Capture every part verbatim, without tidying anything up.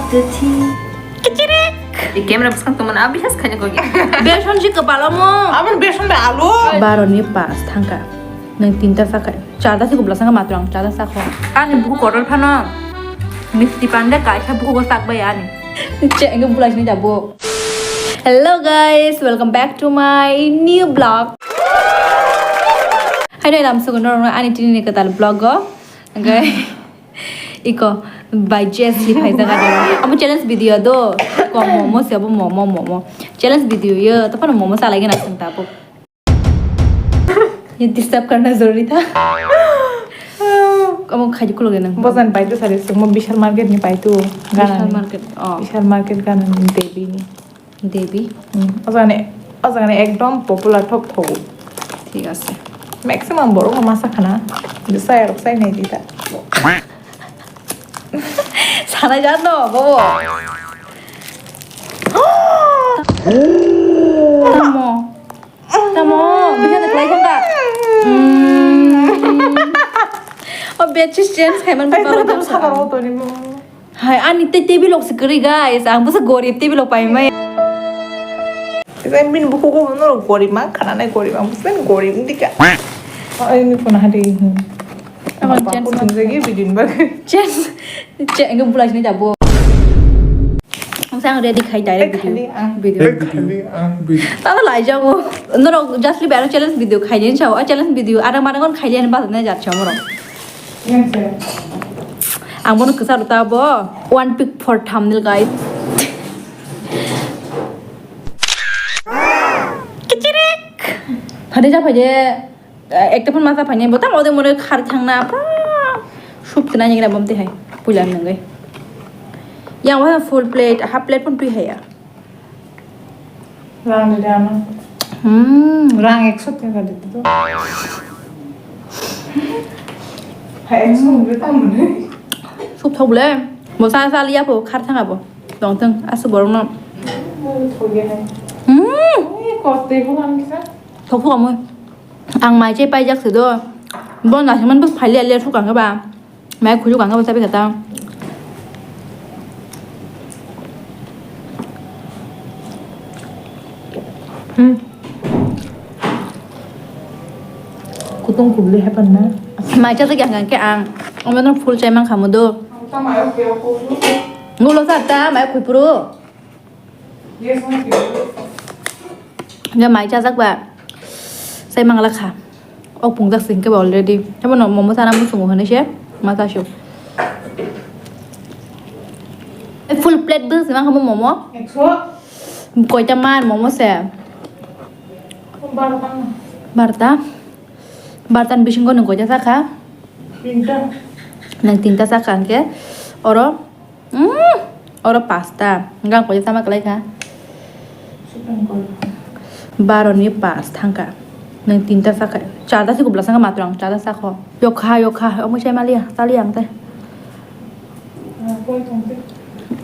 Tethi. Kicirik. Di camera bwskang tongmani, ah, bihas khaina koi. Beson si kepala mo. Abon beson bai alu. Baro ni pas thangka. Nang tinta sakai. Charta si kubla sangka matro ang charta sakho. Ani buku kotor phano. Misti pande kaisa buku ko sak bai ani. Che, enggak bulan sini jabo. Hello guys, welcome back to my new vlog. Hai dai lam sugun rong ani tini ni ketal vlog go. Okay. Iko by Jess li phai jaga do. Amo challenge video do. Ko momo se abo momo momo. Challenge video yo. Tapano momo salai gana sing tapo. Ye disturb karna zaruri tha. Amo khai kulo gana. Bozan pai tu sari sumo Vishal Market ni pai tu. Vishal Market. Oh. Vishal Market gana ni Devi ni. Devi. Hmm. O jagani, o jagani ekdom popular thok thogo. Thik ase. Maximum borok no masa khana. Saya rok sai nai dita. Sanai jat no, bobo. Tamo. Tamo, bisa na klai thangka. Hmm. O bed sheet change khai man. Ai, ba tamo, tamo, tamo. Hai, ani tei table rok se kwrwi, guys. Ang bwsa gorib table rok pai mai. Esa bini buku ko no gorib ma khana nai gorib, ang bwsa gorib wngdi ka. Ai, ni phone hadi. Tamo change. Apa change pun ma. Lagi video ni bagwi. Change. Che, enggak bulan sini jabo. Ang sang ready khai direct video. Khali ang. Video. Khali ang video. Tamo lai jago. Norok just li bayar challenge video khai din chao. Ah, challenge video. Ada mana kon khai din ba na jat chao norok. Ang bono kwcharo ta bo. One pick for thumbnail, guys. Kicirik. Phade ja phade, ekta phone masa phane bo tam ode more khar thangna pura sup tena ngi na bom te hai. Puila nang gai. Yang wa full plate, half plate pun tui hai ya. Rang ni dana. Hmm. Rang ekso taka dito. Hai ekso mungkin tamu ni. Sup thok bole. Bo sa sa liya po khar thanga bo. Dong thang asu borok no. Thoge hai. Hmm. Ni korte ko ang kisa. Thok thok amu. Ang mai che pai jak se do. Bo na man bo phali ale thuk ang ba. Mai khuluk ang kha bwsa bwsa ta. Hmm. Kutung kubli hepan na. Mai cha ta kya kya ang. Omo no full chai mang khamu do. Ang ta mai o kya ko. Ngulo sa ta mai khupuru. Yes, no. Nga mai chajak ba. Sai mangla kha. Ok pungjak sing ke ba already. Tamo no momo sana musungo hane se. Ma ta shu. Full plate bu simang kamu momo. Ekso. Koita man momo se. Barta. Barta. Barta ni bisingo nung koita saka. Tinta. Nang tinta saka angke. Oro. Mm, oro pasta. Gang ko sama kelai kha. Baro ni pas thangka. Nang tinta saka. Charta si kubla sangka matro ang charta sakho. Yokha, yokha. Omo sai malia, tali ang te.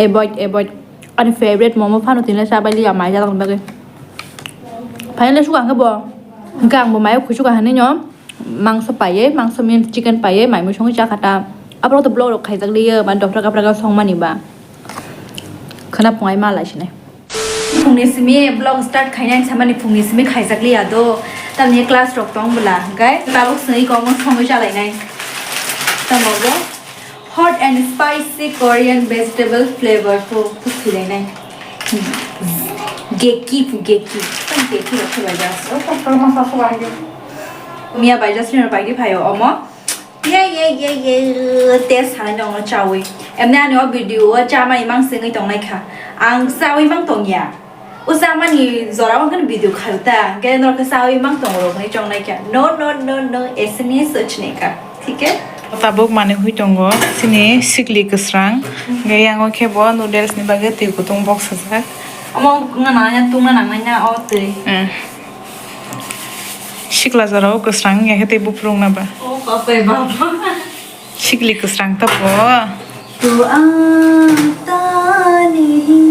Avoid, avoid. Ani favorite momo phano tinle sabai liya mai jalang bagwi. Finally suka ang bo. Gang bo mai khusuka hani nyo. Mangso paiye, mangso means chicken paiye, mai mui songwi cha kha ta. Aborok to vlog rok khaijak liyo, ba dopra kapra song mani ba. Khana phungai ma lai sinai. Phungni simi vlog start khainai samani phungni simi khaijak liya do. Tamni class rok tong bwla, hwnkhe tabuk swnwi kok songwi cha lainai. Tamo bo. Hot and spicy Korean vegetable flavor pho pho khilainai. Geki pho geki. Tang geki rok khe bai das. O kok kok masa khe bai. Mia bai das ni bai di phaio omo. Ye ye ye ye. Test sanai nong chawi. Emne ani o video o chamani mang sengwi tongnai kha. Ang chawi mang tongya. O chamani jora o khe video khalu ta, hwnkhe norok khe chawi mang tongo rok hinwi chongnai kha. No, no, no, no, eseni sochne ka. Thik hai? Tabuk manwi hui tongo, chini sikli kwsrang. Hwnkhe yango khe bo noodles ni bagwi twi kutung boksajak. Omo wngna nangnai na, tungna nangnai na o twi. Hmm. Sikla jora o kwsrang wngya khe tei buphuru wngna ba. O babai baba. Sikli kwsrang ta bo. तू आता नहीं,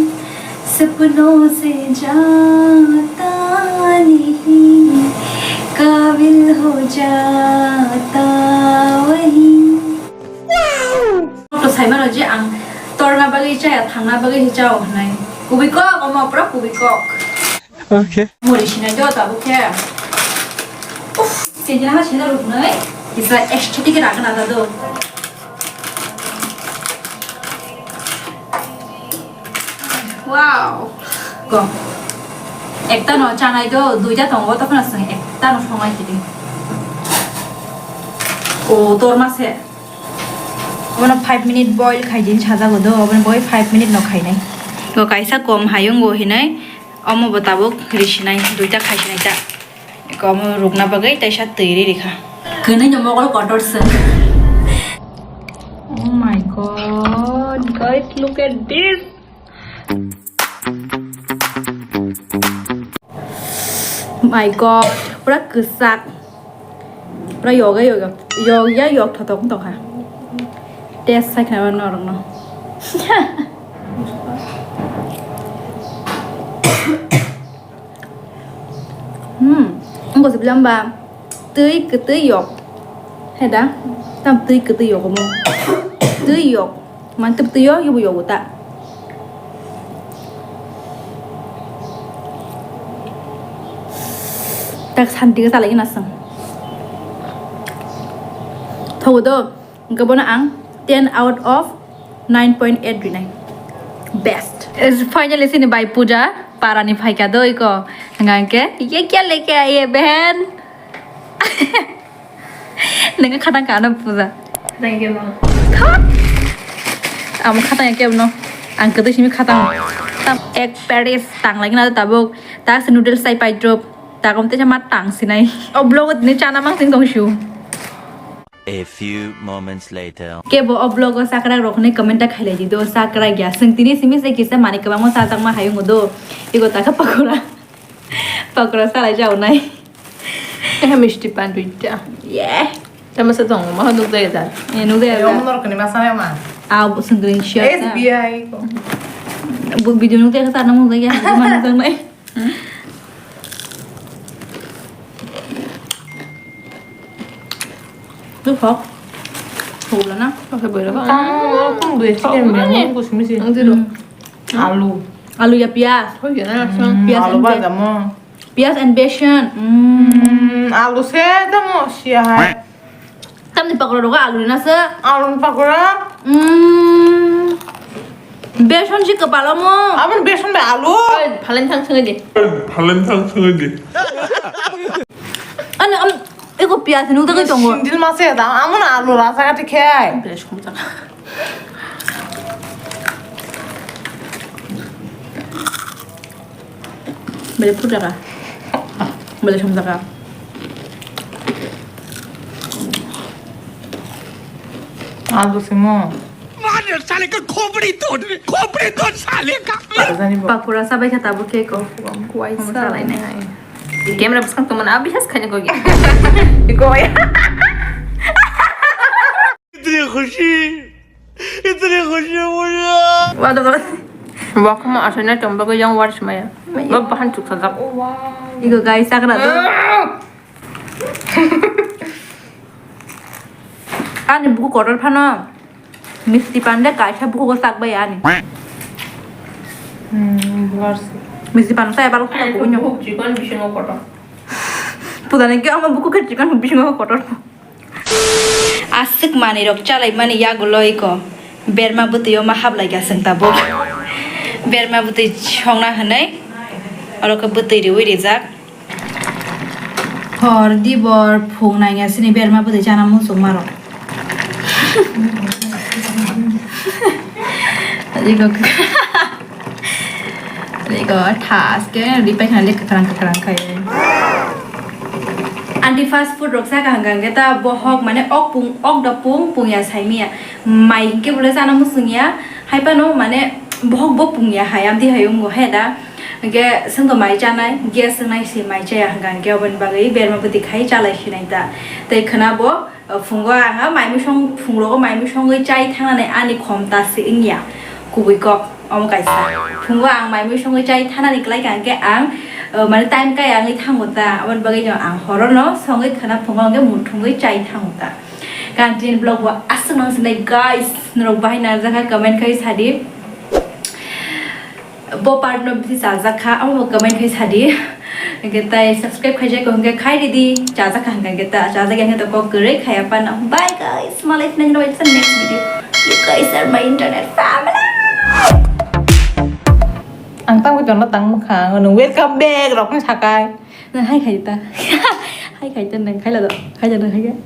सपनों से जाता नहीं, काबिल हो जाता वही। To saimano je ang Torna bagwi chaya, thangna bagwi se chao hwnwi. Kubui kok, omo pura kubui kok. Okay. Muri sinai do tabuk khe. Uff, sejna ha sina ruknai. Kisa aesthetic ragna da do. Wow. Go. Ekta no chanai do, duita tongo, tokna sang ekta no songai tidi. O, torma se. Obono five minute boil khai din sajago do, obono boi five minute no khainai. Go kaisa kom hayung go hinai, omo bo tabuk risinai, duita khaisinai ta. Eko omo rukna bagwi taisa twi ri rikha. Kwnwi no mogol kotor se. Oh my God, guys, look at this. My God, pura kwchak. Pura yoga yoga. Yoga yok thotok tokha. Test sai khna norok no. Hmm. Wngkha se bilang ba twi kwtwi yok. He da? Tam twi kwtwi yok omo. Twi yok. Man tip twi yok, yobo yogo ta. Tak santi ka salai na sang. Thogo do. Hingke bono ang ten out of nine point eight rinai. Best. Is finally sini bai puja parani phaika do iko. Hingke ye kya leke aaye behen? Nengke khatang ka ano puja. Thank you, ma. Khat. Amo khatang ya kebno. Ang kedo simi khatang. Tam ek paris tang lagi na tabuk. Tak se noodles sai pai drop. Takom te ma tang sinai. O vlog ni chana mang sing tong shu. A few moments later. Kebo o vlog o sakra rok ni comment ta khailai di do, sakra ya. Sing tini simi se kisa mani kwbangma sajak ma hayung do. Igo taka pakora. Pakora salai jau nai. Eh, misti pan duita. Yeah. Tama sa tong ma nuk dai da. Eh, nuk dai da. Yo mo norok ni masa ma. Ah, bu sing dring sia. S B I ko. Bu video nuk dai sa na nuk dai ya. Bu ma nuk dai nai. Tei hok. Hok lana. Oke, boleh. Kamu pun boleh chicken biryani, aku sih mesti. Nanti dulu. Alu. Alu ya, pias. Oh iya, langsung. Pias and be-, pias and besan. Hmm, alu se tamo sia hai. Tamni pakora rogo alu rina se. Alu pakora. Hmm. Besan si kepala mo. Amun besan be alu. Oi, phalen thang sengedi. Phalen thang sengedi. Ano, am, eko pias nuk dagoi tongo. Sindil mase da, amun alu rasa kati khai. Besan thang. Bele phut jaka. Bele som jaka. Alu simo. मार साले का खोपड़ी तोड़, खोपड़ी तोड़ साले का। Pakura sabai kha tabuk khe ko. Kuai salai nai. Camera bwskang tongmani abihas khaina gogi. Goya. इतनी खुशी, इतनी खुशी मुझे। Wah, wah. Wah, kamu aslinya coba ke yang waris maya. Maya. Wah, bahan cukup sedap. Igo guys, sakra do. Ani buku kotor phano. Misti pande kaisa buku ko sak bai ani. Hmm, buar sih. Misti pande saya baru kita bukunya. Buku chicken bisingo kotor. Pudane ke ama buku ke chicken bisingo kotor. Aswk manwi rok chalai mani yagulo iko berma bwtwi o ma hablai kha chwng tabuk. Berma bwtwi songna hwnwi oro khe bwtwi riwi rijak. Hor dibor phung nangya sini berma bwtwi chana muchung ma rok. Iko. Iko thas ke ripai khana le kwkhwrang kwkhwrang khai. Anti fast food rok saka hwnkha hwnkhe ta bohok mane ok pung, ok da pung pung ya sai miya. Mai hwnkhe bole chana muchung ya. Hai phano mane bohok bo pung ya hai amtwi hai wngbo he da. Hwnkhe chwng to mai chanai, gas wngnai se mai chaya hwnkha hwnkhe oboni bagwi berma bwtwi khai chalai sinai ta. Tei khwna bo Phungo ang a mai mui song, phungrogo mai mui songwi chai thangnani ani khom ta se wngya, kubui kok omo kaisa. Phungo ang mai mui songwi chai thanani kwlai ka hwnkhe ang, uh, mane time kaya wngwi thango ta, aboni bagwi no ang horono songwi khwna phungo hwnkhe muthungwi chai thango ta. Kantin vlog bo aswk nang sinai guys, norok bahai nangjakha comment khai sadi. Bo part no bisi chajak kha, amo bo comment khai sadi. Hwnkhe tai subscribe khaijak kho hwnkhe khai ridi, chajak kha hwnkhe ta, chajak ya hwnkhe ta kok kwrwi khaya phano. Bye guys, malai phina next video. You guys are my internet family. Ang tamo jono tang mukha, ang welcome back rok sakai. Nang hai khai ta. Hai khai ta nang khai la do. Khai ta nang khai.